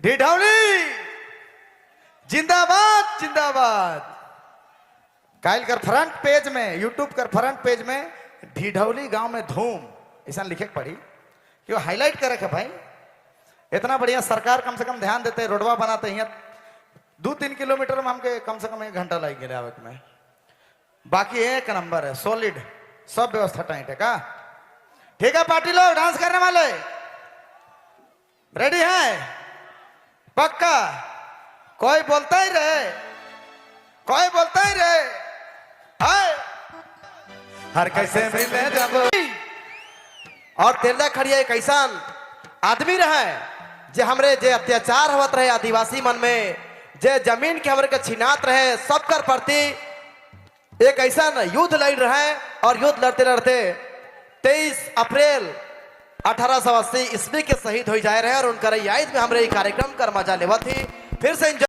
डिढौली जिंदाबाद जिंदाबाद। काल कर फ्रंट पेज में, यूट्यूब कर फ्रंट पेज में डिढौली गांव में धूम ऐसा लिखे के पड़ी क्यों, हाईलाइट करे के भाई। इतना बढ़िया सरकार कम से कम ध्यान देते, रोडवा बनाते हैं। 2-3 किलोमीटर में हमके कम से कम 1 घंटा लग गया आवे में। बाकी एक नंबर है, सॉलिड, सब व्यवस्था टाइट है का। ठीक है, पार्टी लोग, डांस करने वाले रेडी है? पक्का? कोई बोलता ही रहे, कोई बोलता ही रहे। हाय, हर कैसे मिले जब और तेरदा खड़िया एक ऐसा आदमी रहे जे हमरे जे अत्याचार होत रहे आदिवासी मन में, जे जमीन के हमरे के छिनात रहे, सबकर प्रति एक ऐसा युद्ध लड़ रहे और युद्ध लड़ते लड़ते 23 अप्रैल 1880 ईस्वी के शहीद हो जाए रहे और उनकर याद में हमरे ई कार्यक्रम कर मजा लेवत थी। फिर से enjoy।